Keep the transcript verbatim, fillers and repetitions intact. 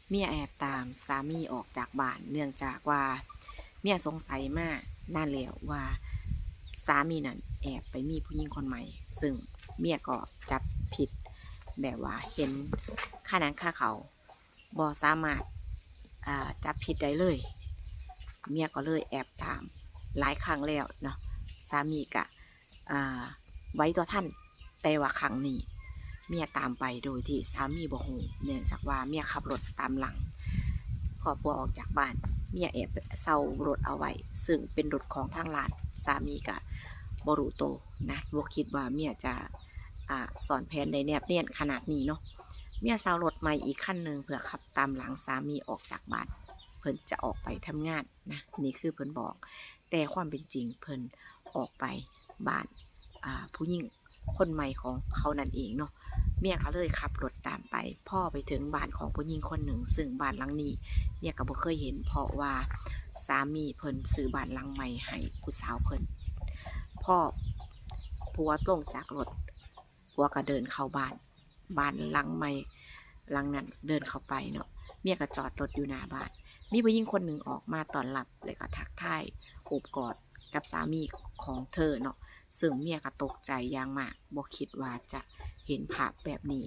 เมียแอบตามสามีออกจากบ้าน เนื่องจากว่าเมียสงสัยมานานแล้วว่าสามีนั่นแอบไปมีผู้หญิงคนใหม่ ซึ่งเมียก็จับผิดแบบว่าเห็นคาหนังคาเขา บ่สามารถ อ่า จับผิดได้เลย เมียก็เลยแอบตามหลายครั้งแล้วเนาะ สามีก็ อ่า ไหวตัวทัน แต่ว่าครั้งนี้เมียตามไปโดยที่สามีบ่ฮู้ เนื่องจากว่าเมียขับรถตามหลัง พอผัวออกจากบ้าน เมียแอบเซารถเอาไว้ ซึ่งเป็นรถของทางร้าน สามีก็บ่รู้โตนะ บ่คิดว่าเมียจะ อ่า ซ่อนแผนได้แนบเนียนขนาดนี้เนาะ เมียเซารถใหม่อีกคันหนึ่งเพื่อขับตามหลังสามีออกจากบ้าน เพิ่นจะออกไปทำงานนะ นี่คือเพิ่นบอก แต่ความเป็นจริงเพิ่นออกไปบ้าน อ่า ผู้หญิงคนใหม่ของเขานั่นเองเนาะ เมียก็เลยขับรถตามไป พอไปถึงบ้านของผู้หญิงคนหนึ่ง ซึ่งบ้านหลังนี้เมียก็บ่เคยเห็น เพราะว่าสามีเพิ่นซื้อบ้านหลังใหม่ให้ผู้สาวเพิ่น พอผัวลงจากรถ ผัวก็เดินเข้าบ้าน บ้านหลังใหม่หลังนั้น เดินเข้าไปเนาะ เมียก็จอดรถอยู่หน้าบ้าน มีผู้หญิงคนหนึ่งออกมาต้อนรับ แล้วก็ทักทาย โอบกอดกับสามีของเธอเนาะ ซึ่งเมียก็ตกใจอย่างมาก บ่คิดว่าจะเห็นภาพแบบนี้